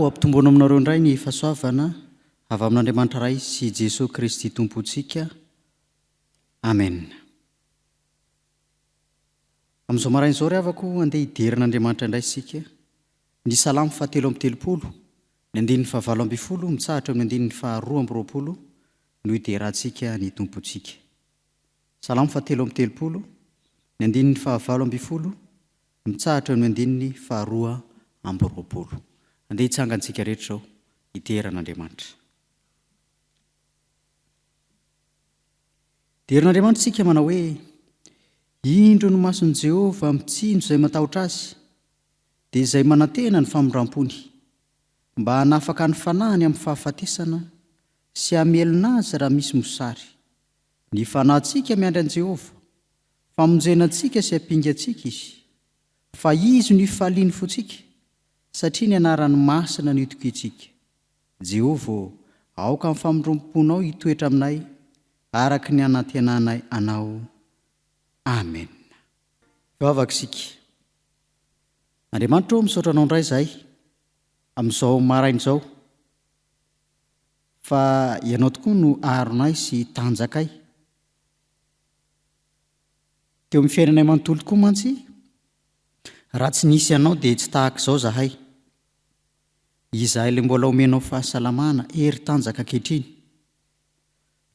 Ho ampitomboina aminareo indray ny fahasoavana avy amin'Andriamanitra Ray sy Jesoa Kristy Tompontsika. Amen. Amin'izao maraina izao ry havako, andeha hidera an'Andriamanitra indray isika. Ny Salamo fahatelo amby telopolo, ny andininy fahavalo ambin'ny folo mitsahatra eo amin'ny andininy faharoa amby roapolo no hiderantsika ny Tompontsika. Salamo fahatelo amby telopolo, ny andininy fahavalo ambin'ny folo mitsahatra eo amin'ny andininy faharoa amby roapolo. Andeha hitsangantsika rehetra izao hidera an'Andriamanitra. Derin'Andriamanitra isika manao hoe, Indro ny mason'i Jehovah mitsinjo izay matahotra Azy, dia izay manantena ny famindram-pony, mba hanafaka ny fanahiny amin'ny fahafatesana sy hamelona azy raha misy mosary. Ny fanahintsika miandry an'i Jehovah, Famonjena antsika sy ampingantsika Izy, fa Izy no ifalian'ny fontsika, satria ny anarany masina no itokiantsika. Jehovah ô, aoka ny famindram-ponao hitoetra aminay, araka ny anantenanay Anao. Amena. Hivavaka isika. Andriamanitra ô, misaotra Anao indray izahay amin'izao maraina izao, fa Ianao tokoa no aronay sy tanjakay. Teo amin'ny fiainanay manontolo tokoa mantsy, raha tsy nisy Anao dia tsy tahaka izao izahay. Izahay ilay mbola omenao fahasalamana, hery, tanjaka ankehitriny,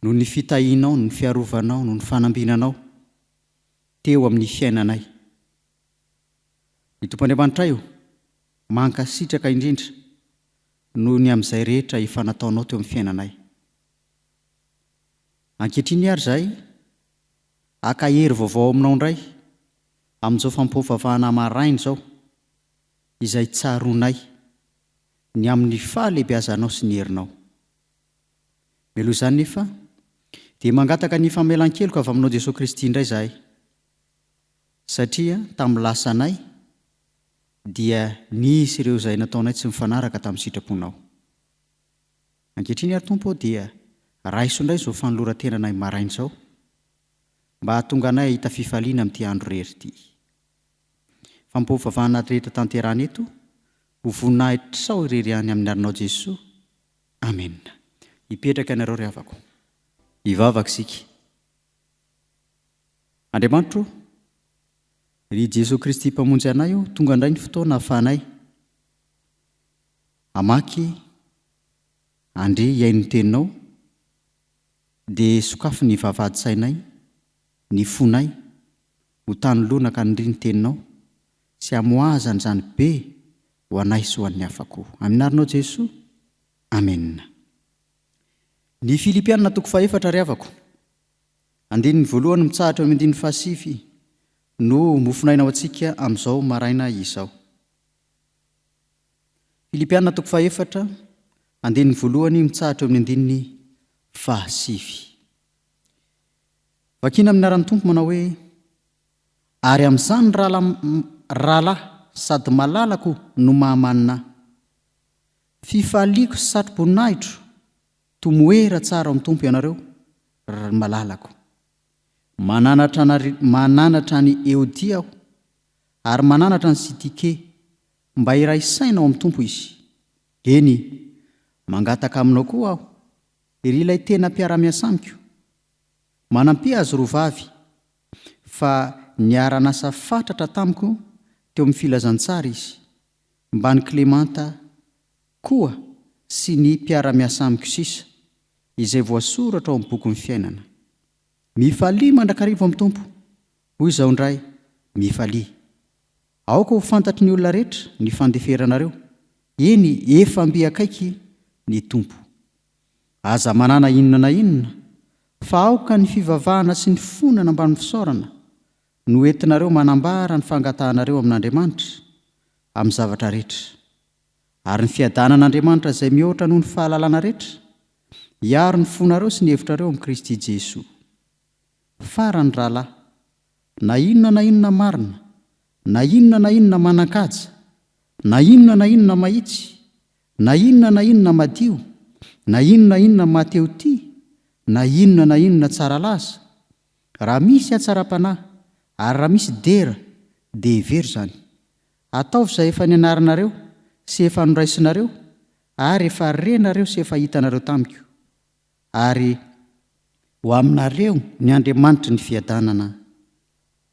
noho ny fitahianao, noho ny fiarovanao, noho ny fanambinanao teo amin'ny fiainanay. Ny Tompo Andriamanitray ô, mankasitraka indrindra noho ny amin'izay rehetra efa nataonao teo amin'ny fiainanay. Ankehitriny ary izahay haka hery vaovao aminao indray amin'izao fampivavahana maraina izao, izay tsaroanay ny amin'ny fahalehibeazanao sy ny herinao. Mialoha izany nefa, dia mangataka ny famelan-keloka avy aminao Jesoa Kristy indray izahay, satria tamin'ny lasanay dia nisy ireo izay nataonay tsy mifanaraka tamin'ny sitraponao. Ankehitriny ary Tompo ô dia raiso indray izao fanoloran-tenanay maraina izao mba hahatonga anay hahita fifaliana amin'ity andro rery ity. Fampivavahana rehetra tanterahana eto ho voninahitrao irery ihany amin'ny arinao Jesoa. Amena. Hipetraka ianareo ry havako. Hivavaka isika. Andriamanitro ô, ry Jesoa Kristy Mpamonjy anay ô, tonga indray ny fotoana ahafahanay Hamaky, handre, hihaino ny Teninao, dia sokafy ny vavahadin-tsainay, ny fonay, ho tany lonaka hanirihy ny Teninao, sy hamoahazana izany be ho anay sy ho an'ny hafa koa. Aminarinao Jesoa. Amena. Ny Filipiana toko fahefatra ry havako, andininy voalohany mitsahatra eo amin'ny andininy fahasivy no mofonaina ho antsika amin'izao maraina izao. Filipiana toko fahefatra, andininy voalohany mitsahatra eo amin'ny andininy fahasivy. Vakina amin'ny anaran'ny Tompo manao hoe, Ary amin'izany rahalahy sady malalako no mahamanina ahy. Fifaliako sy satro-boninahitro, tomoera tsara ao amin'ny Tompo ianareo, ry malalako. Mananatra mananatra an'i Eodia aho, ary mananatra an'i Sitike, Mba hiray saina ao amin'ny Tompo izy. Eny, mangataka aminao koa aho, ry ilay tena mpiara-miasa amiko. Manampia azy roa vavy, fa niara-nasa fatratra tamiko teo amin'ny filazantsara izy, mban'i Klemanta koa sy ny mpiara-miasa amiko sisa, izay voasoratra ao amin'ny bokin'ny fiainana. Mifalia mandrakariva ao amin'ny Tompo, hoy izaho indray, mifalia. Aoka ho fantatry ny olona rehetra ny fandeferanareo, eny, efa mby akaiky ny Tompo. Aza manana inona na inona, fa aoka ny fivavahana sy ny fonana mbamin'ny fisaorana no entinareo manambara ny fangatahanareo amin'Andriamanitra amin'ny zavatra rehetra. Ary ny fiadanan'Andriamanitra izay mihoatra noho ny fahalalana rehetra, hiaro ny fonareo sy ny hevitrareo amin'i Kristy Jesoa. Farany, rahalahy, na inona na inona marina, na inona na inona manan-kaja, na inona na inona mahitsy, na inona na inona madio, na inona na inona mahatehotia, na inona na inona tsara laza, raha misy hatsaram-panahy ary raha misy dera, dia hevero izany. Ataovy izay efa nianaranareo sy efa noraisinareo. Ary efa renareo sy efa hitanareo tamiko, ary ho aminareo ny Andriamanitry ny fiadanana.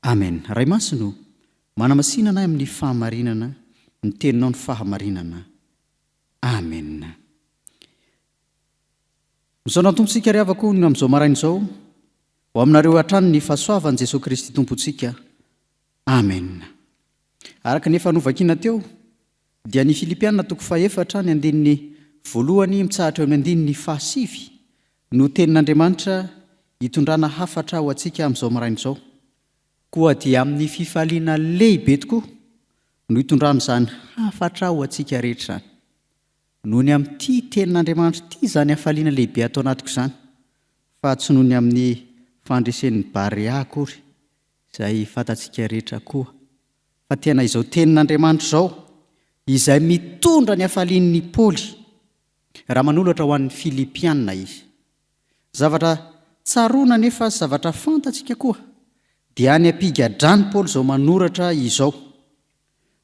Amen. Ray Masina o, manamasina anay amin'ny fahamarinana, ny Teninao ny fahamarinana. Amen. Misaotra ny Tompontsika ry havako ny amin'izao maraina izao. Ho aminareo hatrany ny fahasoavan'i Jesoa Kristy Tompontsika. Amen. Araka ny efa novakiana teo dia ny Filipiana toko fahefatra ny andininy voalohany mitsahatra eo amin'ny andininy fahasivy no tenin'Andriamanitra hitondrana hafatra ho antsika amin'izao maraina izao. Koa dia amin'ny fifaliana lehibe tokoa no hitondrana izany hafatra ho antsika rehetra izany. Noho ny amin'ity tenin'Andriamanitra ity izany hafaliana lehibe ato anatiko izany, fa tsy noho ny amin'ny fandresen'ny Barea akory, izay fantatsika rehetra koa, fa tena izao tenin'Andriamanitra izao, izay mitondra ny hafalian'i Paoly, raha manolotra ho an'ny Filipiana izy. Zavatra tsaroana anefa sy zavatra fantatsika koa, dia any am-pigadrany Paoly izao manoratra izao,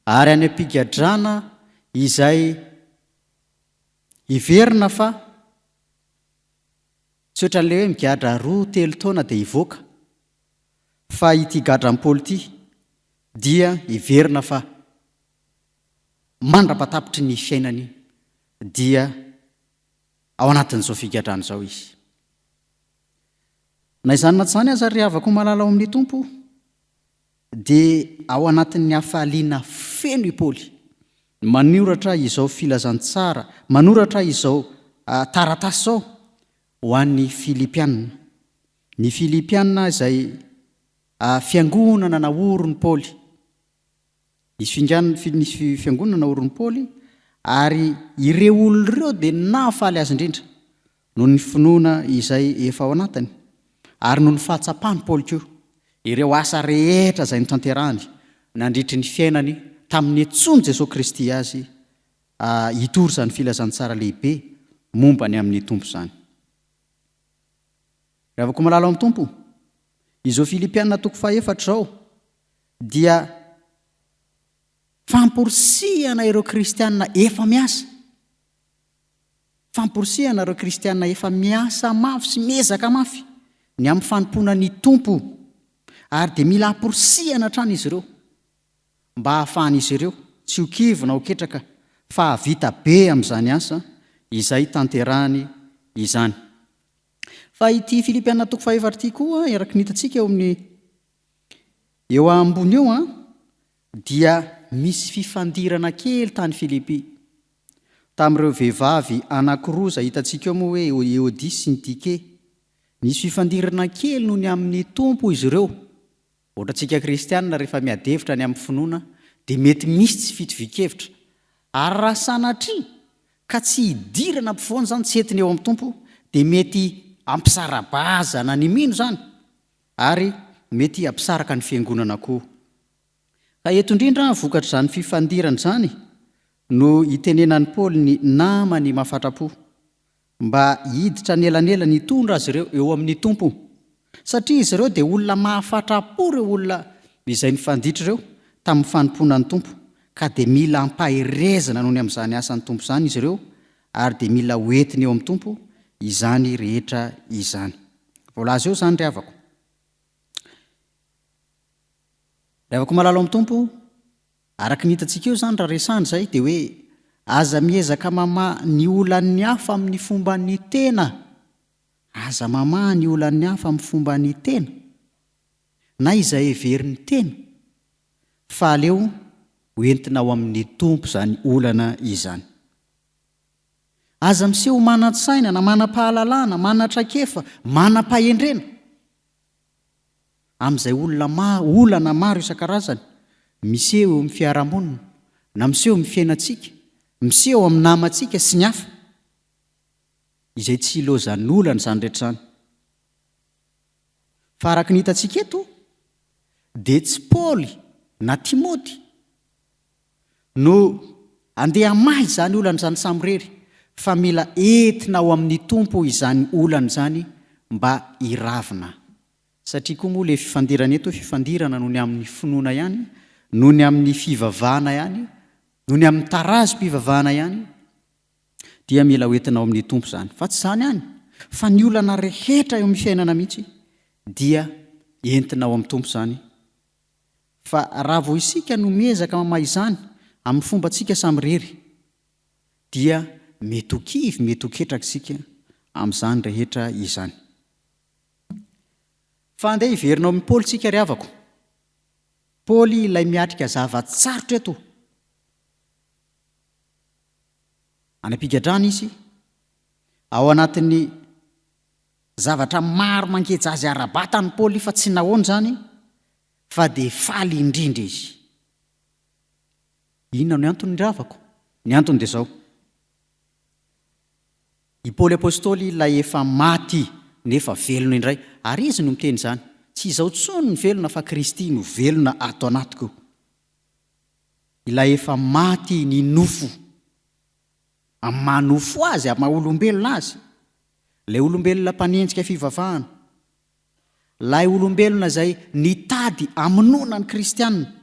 ary any am-pigadrana izay heverina fa tsy ohatran'ilay hoe migadra roa telo taona dia hivoaka, fa ity gadran'i Paoly ity dia heverina fa mandra-patapitry ny fiainany dia ao anatin'izao figadrana izao izy. Na izany na tsy izany aza ry havako malala ao amin'ny Tompo dia ao anatin'ny hafaliana feno i Paoly manoratra izao filazantsara, manoratra izao taratasy izao ho an'ny Filipiana. Ny Filipiana izay fiangonana naorin'i Paoly. Nisy fingan, nisy fiangonana naorin'i Paoly, ary ireo olona ireo dia nahafaly azy indrindra noho ny finoana izay efa ao anatiny, ary noho ny fahatsapan'i Paoly koa ireo asa rehetra izay notanterahany nandritry ny fiainany tamin'ny niantsoan'i Jesoa Kristy azy hitory izany filazantsara lehibe momba ny amin'ny Tompo izany. Ry havako malala ao amin'ny Tompo, izao Filipiana toko fahefatra izao dia famporisihana ireo kristiana efa miasa, famporisihana ireo kristiana efa miasa mafy sy miezaka mafy ny amin'ny fanompoana ny Tompo, ary dia mila amporisihana hatrany izy ireo mba hahafahan'izy ireo tsy ho kivy na ho ketraka fa hahavita be amin'izany asa izay tanterahany izany. Fa ity Filipiana toko fahefatra ity koa, araka ny hitantsika eo amin'ny eo ambony eo an, dia misy fifandirana kely tany Filipy, tamin'ireo vehivavy anankiroa izay hitantsika eo moa hoe Eodia sy Syntike. Nisy fifandirana kely noho ny amin'ny Tompo izy ireo. Ohatrantsika kristianina rehefa miady hevitra ny amin'ny finoana dia mety misy tsy fitovian-kevitra. Ary raha sanatria ka tsy hidirana ampovoany izany, tsy entina eo amin'ny Tompo, dia mety hampisara-bazana ny mino izany ary mety hampisaraka ny fiangonana koa. Ka eto indrindra, vokatr'izany fifandirana izany no itenenan'i Paoly ny namany mahafatra-po mba hiditra anelanelany hitondra azy ireo eo amin'ny Tompo, satria izy ireo dia olona mahafatra-po ireo olona izay nifanditra ireo tamin'ny fanompoana ny Tompo, ka dia mila ampaherezana noho ny amin'izany asan'ny Tompo izany izy ireo, ary dia mila ho entiny eo amin'ny Tompo izany rehetra izany. Voalaza eo izany ry havako. Ry havako malala ao amin'ny Tompo, Araka ny hitantsika eo izany raha resahana izay dia hoe aza miezaka mamaha ny olan'ny hafa amin'ny fomban'ny tena, aza mamaha ny olan'ny hafa amin'ny fomban'ny tena na izay heverin'ny tena fa aleo ho entina ao amin'ny Tompo izany olana izany. Aza miseho ho manan-tsaina na manam-pahalalana, manan-traikefa, manam-pahendrena. amin'izay olona maro, olana maro isan-karazany miseho eo amin'ny fiarahamonina, na miseho amin'ny fiainantsika, miseho amin'ny namantsika sy ny hafa, izay tsy ilaozan'olana izany rehetra izany. Fa araka ny hitantsika eto, dia tsy Paoly na Timoty no andeha hamaha izany olana izany samirery, fa mila entina ao amin'ny Tompo izany olana izany mba hiravina. Satria koa moa ilay fifandirana eto fifandirana noho ny amin'ny finoana ihany, noho ny amin'ny fivavahana ihany, noho ny amin'ny tarazom-pivavahana ihany. Dia mila hoentina ao amin'ny Tompo izany. Fa tsy izany ihany, fa ny olana rehetra eo amin'ny fiainana mihitsy dia entina ao amin'ny Tompo izany. Fa raha vao isika no miezaka mamaha izany amin'ny fombantsika samirery, dia mety ho kivy, mety ho ketraka isika amin'izany rehetra izany. Fa andeha hiverina ao amin'i Paoly isika ry havako. Paoly ilay miatrika zava-tsarotra eto. Any am-pigadrana izy, ao anatin'ny zavatra maro mangeja azy ara-batana Paoly fa tsy nahoana izany fa dia faly indrindra izy. Inona no antony ry havako? Ny antony dia izao, I Paoly Apostoly ilay efa maty nefa velona indray, ary izy no miteny izany, Tsy izaho intsony no velona fa Kristy no velona ato anatiko. Ilay efa maty ny nofo, amin'ny maha nofo azy, amin'ny maha olombelona azy, ilay olombelona mpanenjika fivavahana, ilay olombelona izay nitady hamonoana ny kristiana,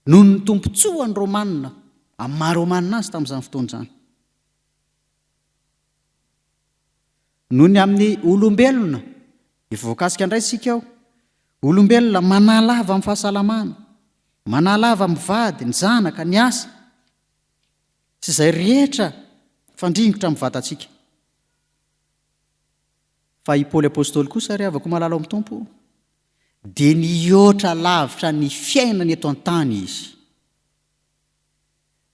Noho ny tombontsoan'ny Romana, amin'ny maha Romana azy tamin'izany fotoana izany. Noho ny amin'ny olombelona, efa voakasika indray isika ao, olombelona manalava amin'ny fahasalamana, manalava amin'ny vady, ny zanaka, ny asa, sy izay rehetra fandringotra amin'ny vatantsika. Fa i Paoly Apostoly kosa, ry havako malala ao amin'ny Tompo, dia nihoatra lavitra ny fiainana eto an-tany izy.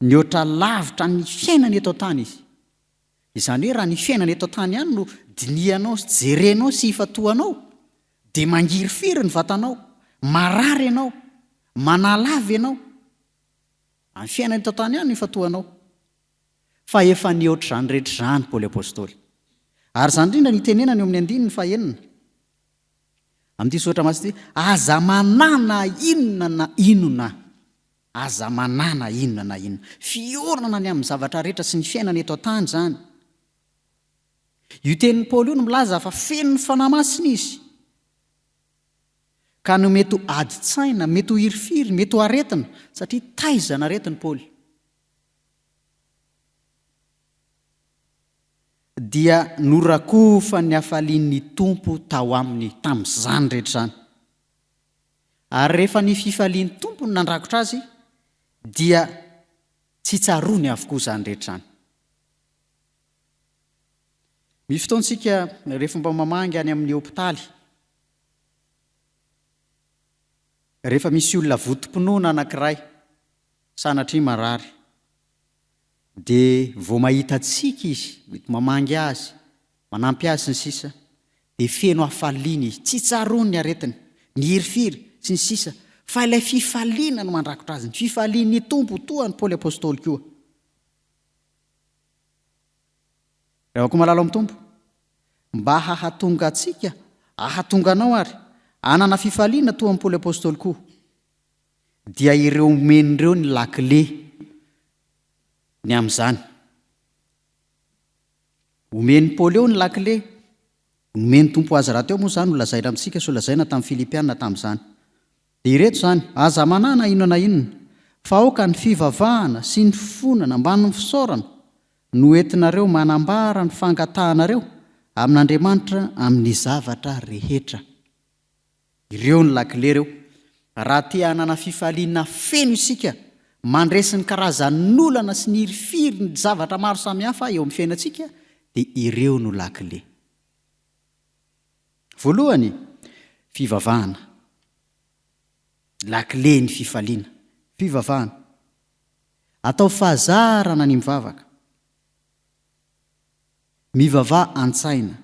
Nihoatra lavitra ny fiainana eto an-tany izy. Izany hoe raha ny fiainana eto an-tany ihany no dinihanao sy jerenao sy ifantohanao, dia mangirifiry ny vatanao, marary ianao, manalava ianao. Amin'ny fiainana eto an-tany ihany no ifantohanao. Fa efa nihoatra izany rehetra izany Paoly Apostoly. Ary izany indrindra no itenenany eo amin'ny andininy fahenina. Amin'ity soratra masina ity, aza manana inona na inona, aza manana inona na inona. Fiorenana ny amin'ny zavatra rehetra sy ny fiainana eto an-tany izany. Io tenin'i Paoly io no milaza fa feno ny Fanahy Masina izy. Ka no mety ho adin-tsaina, mety ho hirifiry, mety ho aretina, satria taizana aretina Paoly. Dia norakofan'ny hafalian'ny Tompo tao aminy tamin'izany rehetra izany. Ary rehefa ny fifalian'ny Tompo no nandrakotra azy, dia tsy tsaroany avokoa izany rehetra izany. Misy fotoana isika rehefa mba mamangy any amin'ny hopitaly, rehefa misy olona votom-pinoana anankiray, sanatria marary, Dia vao mahita antsika izy, mety mamangy azy, manampy azy sy ny sisa, dia feno hafaliana izy, tsy tsaroany ny aretiny, ny hirifiry, sy ny sisa, fa ilay fifaliana no mandrakotra azy, ny fifalian'ny Tompo, toa an'i Paoly Apostoly koa. Ry havako malala ao amin'ny Tompo, mba hahatonga antsika, hahatonga anao ary, hanana fifaliana toa an'i Paoly Apostoly koa, dia ireo omeny ireo ny lakile ny amin'izany. Omen'i Paoly eo ny lakile, nomen'ny Tompo azy rahateo moa izany holazaina amintsika sy holazaina tamin'ny Filipiana tamin'izany. Dia ireto izany, Aza manahy na inona na inona, fa aoka ny fivavahana sy ny fifonana mbamin'ny fisaorana no entinareo manambara ny fangatahanareo amin'Andriamanitra amin'ny zavatra rehetra. Ireo ny lakile ireo. Raha te hanana fifaliana feno isika, mandresy ny karazan'olana sy ny hirifiry ny zavatra maro samihafa eo amin'ny fiainantsika dia ireo no lakile. Voalohany, fivavahana. Lakile ny fifaliana. Fivavahana. Atao fahazarana ny mivavaka. Mivavaha an-tsaina.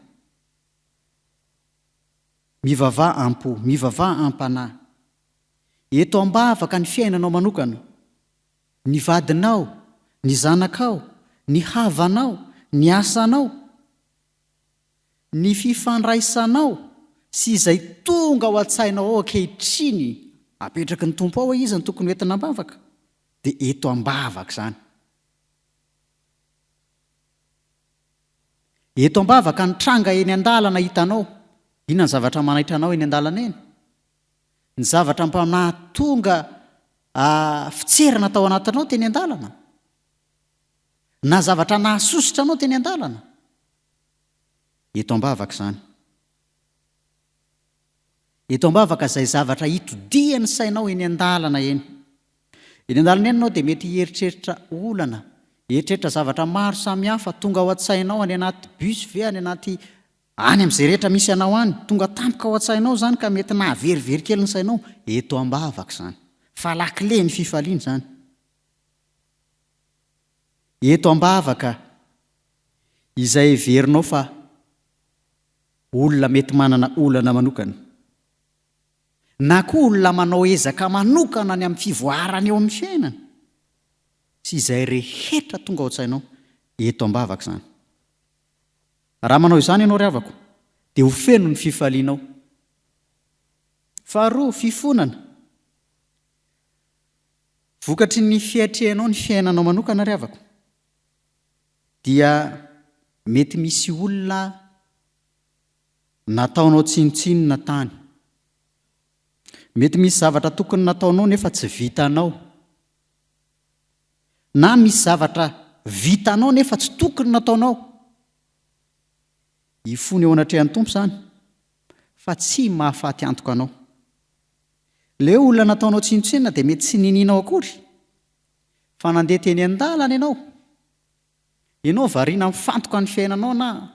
Mivavaha am-po, mivavaha am-panahy. Eto am-bavaka ny fiainanao manokana, ny vadinao, ny zanakao, ny havanao, ny asanao, ny fifandraisanao sy izay tonga ao an-tsainao ao ankehitriny, apetraky ny Tompo ao hoe iza no tokony ho entina am-bavaka, dia eto am-bavaka izany. Eto am-bavaka ny tranga eny an-dalana hitanao. Inona ny zavatra manaitra anao eny an-dalana eny? Ny zavatra mba nahatonga fitserana tao anatinao teny an-dalana? Na zavatra nahasosotra anao teny an-dalana. Eto am-bavaka izany. Eto am-bavaka izay zavatra itodihan'ny sainao eny an-dalana eny. Eny an-dalana eny ianao dia mety hieritreritra olana, hieritreritra zavatra maro samihafa tonga ao an-tsainao any anaty bus ve, any anaty, any amin'izay rehetra misy anao any. Tonga tampoka ao an-tsainao izany ka mety nahaverivery kely ny sainao. Eto am-bavaka izany. Fa lakile ny fifaliana izany. Eto am-bavaka izay heverinao fa olona mety manana olana manokana, na koa olona manao ezaka manokana ny amin'ny fivoarany eo amin'ny fiainana, sy izay rehetra tonga ao an-tsainao, eto am-bavaka izany. Raha manao izany ianao ry havako, dia ho feno ny fifalianao. Faharoa, fifonana. Vokatry ny fiatrehanao ny fiainanao manokana ry havako, dia mety misy olona nataonao tsinontsinona tany. Mety misy zavatra tokony nataonao nefa tsy vitanao. Na misy zavatra vitanao nefa tsy tokony nataonao. Hifona eo anatrehan'ny Tompo izany fa tsy mahafaty antoka anao. Ilay olona nataonao tsinontsinona dia mety tsy ninianao akory fa nandeha teny an-dalana ianao. Ianao variana mifantoka ny fiainanao na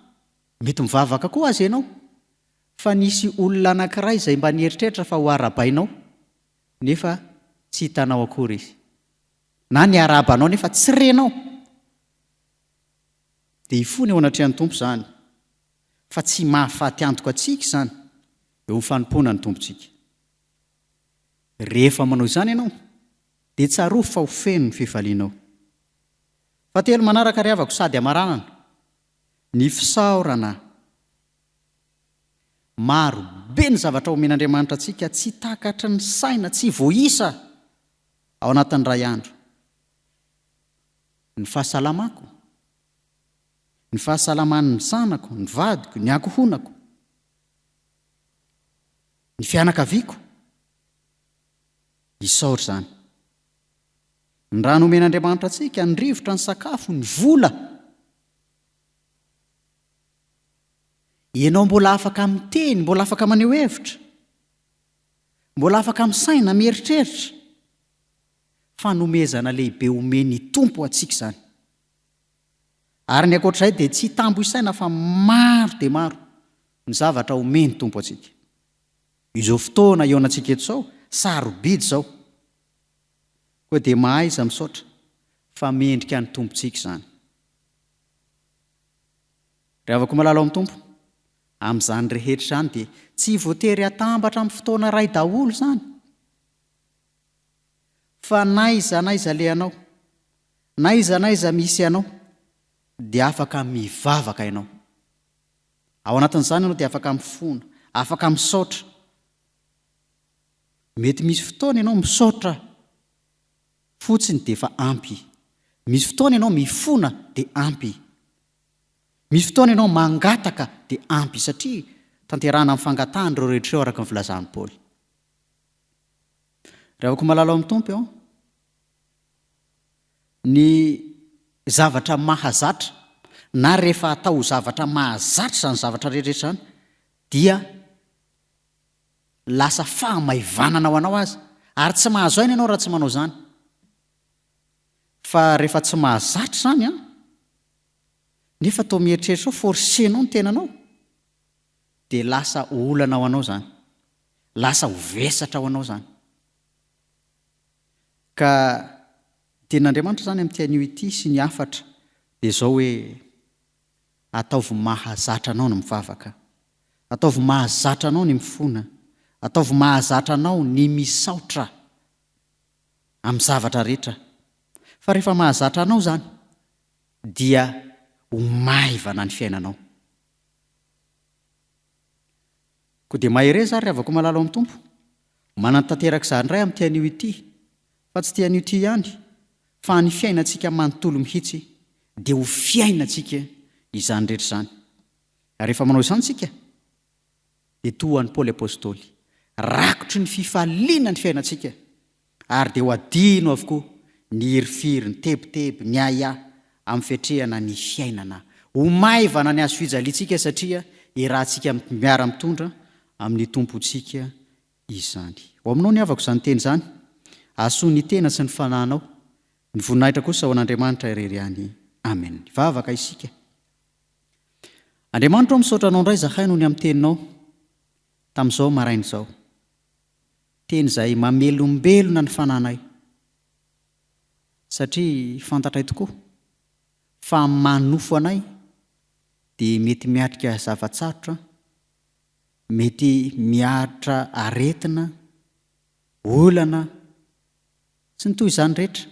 mety mivavaka koa aza ianao fa nisy olona anankiray izay mba nieritreritra fa ho arahabainao nefa tsy hitanao akory izy. Na niarahaba anao nefa tsy renao. Dia hifona eo anatrehan'ny Tompo izany fa tsy mahafaty antoka antsika izany eo amin'ny fanompoana ny Tompontsika. Rehefa manao izany ianao dia tsarovy fa ho feno ny fifalianao. Fahatelo manaraka ry havako sady hamaranana, ny fisaorana. Maro be ny zavatra omen'Andriamanitra antsika tsy takatry ny saina, tsy voaisa ao anatin'ny iray andro. Ny fahasalamako, ny fahasalaman'ny zanako, ny vadiko, ny ankohonako, ny fianakaviako. Isaory izany. Ny rano omen'Andriamanitra antsika, ny rivotra, ny sakafo, ny vola. Ianao mbola afaka miteny, mbola afaka maneho hevitra, mbola afaka misaina, mieritreritra. Fanomezana lehibe omen'ny Tompo antsika izany. Ary ny ankoatr'izay dia tsy tambo isaina fa maro dia maro ny zavatra omen'ny Tompo antsika. Izao fotoana hihaonantsika eto izao, sarobidy izao. Koa dia mahaiza misaotra fa mendrika ny Tompontsika izany. Ry havako malala ao amin'ny Tompo, amin'izany rehetra izany dia tsy voatery hatambatra amin'ny fotoana iray daholo izany. Fa n'aiza n'aiza alehanao, n'aiza n'aiza misy anao, dia afaka mivavaka ianao. Ao anatin'izany ianao dia afaka mifona, afaka misaotra. Mety misy fotoana ianao misaotra fotsiny dia efa ampy. Misy fotoana ianao mifona dia ampy. Misy fotoana ianao mangataka dia ampy satria tanterahana amin'ny fangatahana ireo rehetra ireo araka ny filazan'i Paoly. Ry havako malala ao amin'ny Tompo ô, ny zavatra mahazatra na rehefa atao ho zavatra mahazatra izany zavatra rehetra izany dia lasa fahamaivanana ho anao aza ary tsy mahazo aina ianao raha tsy manao izany. Fa rehefa tsy mahazatra izany an, nefa toa mieritreritra hoe forcer-nao ny tenanao, dia lasa olana ho anao izany. Lasa ho vesatra ho anao izany. Ka ny tenin'Andriamanitra izany amin'ity anio ity sy ny hafatra dia izao hoe, Ataovy mahazatra anao ny mivavaka. Ataovy mahazatra anao ny mifona. Ataovy mahazatra anao ny misaotra amin'ny zavatra rehetra. Fa rehefa mahazatra anao izany dia ho maivana ny fiainanao. Koa dia mahereza ary ry havako malala ao amin'ny Tompo. Manatanteraka izany indray amin'ity anio ity, fa tsy ity anio ity ihany, fa ny fiainantsika manontolo mihitsy dia ho fiainantsika izany rehetra izany. Ary rehefa manao izany isika, dia toa an'i Paoly Apostoly, rakotry ny fifaliana ny fiainantsika, ary dia ho adino avokoa ny hirifiry, ny tebiteby, ny ahiahy. Amin'ny fiatrehana ny fiainana. Ho maivana ny hazofijaliantsika satria iarahantsika miara-mitondra amin'ny Tompontsika izany. Ho aminao ny havako izany teny izany. Hahasoa ny tena sy ny fanahinao. Ny voninahitra kosa ho an'Andriamanitra irery ihany. Amen. Hivavaka isika. Andriamanitra ô misaotra Anao indray izahay noho ny amin'ny teninao tamin'izao maraina izao. Teny izay mamelombelona ny fananay. Satria fantatray tokoa fa amin'ny maha nofo anay dia mety miatrika zava-tsarotra, mety miaritra aretina, olana, sy ny toy izany rehetra.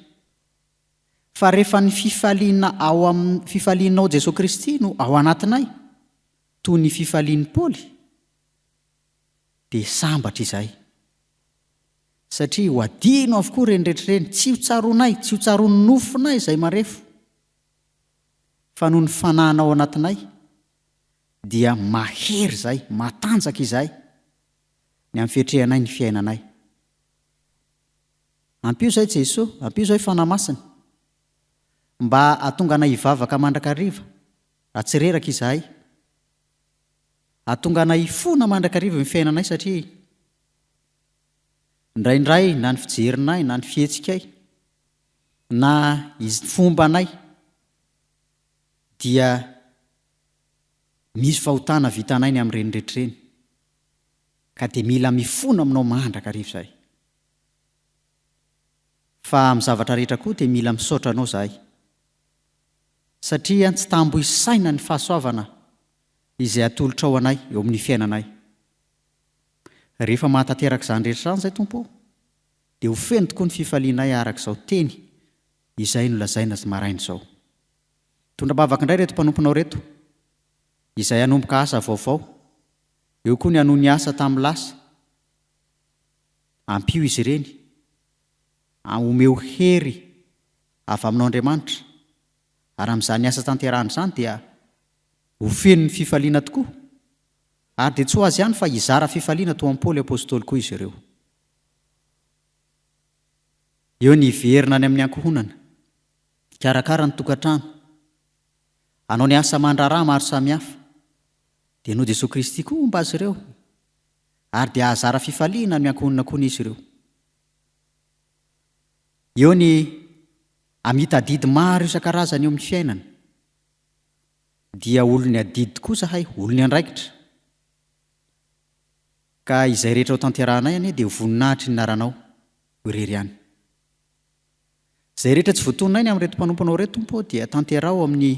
Fa rehefa ny fifaliana ao amin'ny fifalianao Jesoa Kristy no ao anatinay, toy ny fifalian'i Paoly, dia sambatra izahay. Satria ho adino avokoa ireny rehetra ireny, tsy ho tsaroanay, tsy ho tsaroan'ny nofonay izay marefo. Fa noho ny Fanahinao ao anatinay, dia mahery izahay, matanjaka izahay, ny amin'ny fiatrehanay ny fiainanay. Ampio izahay Jesoa, ampio izahay Fanahy Masina, mba hahatonga anay hivavaka mandrakariva, raha tsy reraka izahay. Hahatonga anay hifona mandrakariva ny fiainanay satria Indraindray na ny fijerinay na ny fihetsikay na izy fombanay dia misy fahotana vitanay ny amin'ireny rehetra ireny ka dia mila mifona aminao mandrakariva izahay. Fa amin'ny zavatra rehetra koa dia mila misaotra anao izahay satria tsy tambo isaina ny fahasoavana izay atolotrao anay eo amin'ny fiainanay. Rehefa mahatanteraka izany rehetra izany izay, Tompo ô, dia ho feno tokoa ny fifalianay araka izao teny izay nolazaina azy maraina izao. Tondra-bavaka indray ireto mpanomponao ireto, izay hanomboka asa vaovao, eo koa ny hanohy ny asa tamin'ny lasa. Ampio izy ireny, omeo hery avy aminao Andriamanitra, ary amin'izany asa tanterahana izany dia ho feno ny fifaliana tokoa. Ary dia tsy ho azy ihany fa hizara fifaliana toa an'i Paoly Apostoly koa izy ireo. Eo ny hiverina any amin'ny ankohonana, hikarakara ny tokantrano, hanao ny asa aman-draharaha maro samihafa. Dia noho Jesoa Kristy koa homba azy ireo. Ary dia hahazara fifaliana amin'ny ankohonana koa izy ireo. Eo ny hamita adidy maro isan-karazany eo amin'ny fiainana. Dia olon'ny adidy tokoa izahay, olon'ny andraikitra. Ka izay rehetra ho tanterahanay anie dia ho voninahitry ny anaranao irery ihany. Izay rehetra tsy voatononay ny amin'ireto mpanomponao ireto Tompo ô dia tanteraho amin'ny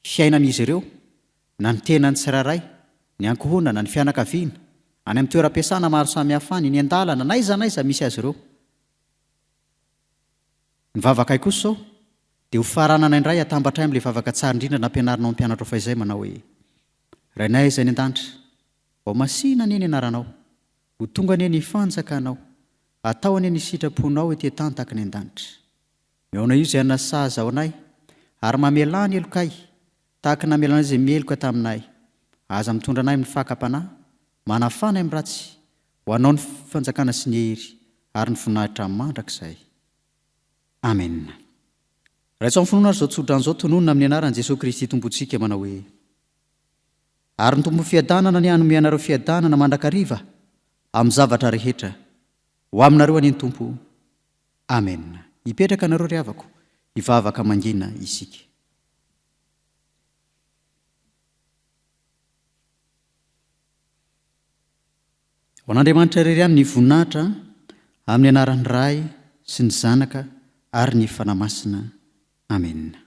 fiainan'izy ireo, na ny tenany tsirairay, ny ankohonana, ny fianakaviana, any amin'ny toeram-piasana maro samihafa any, eny an-dalana, n'aiza n'aiza misy azy ireo. Ny vavakay kosa izao dia ho faranana indray atambatray amin'ilay vavaka tsara indrindra nampianarinao ny mpianatrao fahizay manao hoe, Rainay izay any an-danitra, ho masina anie ny anaranao, ho tonga anie ny fanjakanao, atao anie ny sitraponao ety an-tany tahaka ny an-danitra. Mihaona io izay hanasazy ao anay, ary mamelà ny helokay, tahaka ny namelanay izay meloka taminay. Aza mitondra anay amin'ny fakam-panahy, manafà anay amin'ny ratsy, ho anao ny fanjakana sy ny hery ary ny voninahitra mandrakizay. Amen. Raiso amin'ny finoana ary izao tsodrano izao tononina amin'ny anaran'i Jesoa Kristy Tompontsika manao hoe, Ary ny Tompon'ny fiadanana anie hanome anareo fiadanana mandrakariva amin'ny zavatra rehetra. Ho aminareo anie ny Tompo. Amen. Hipetraka anareo ry havako, hivavaka mangina isika. Ho an'Andriamanitra irery ihany ny voninahitra, amin'ny anaran'ny Ray sy ny Zanaka ary ny Fanahy Masina. Amena.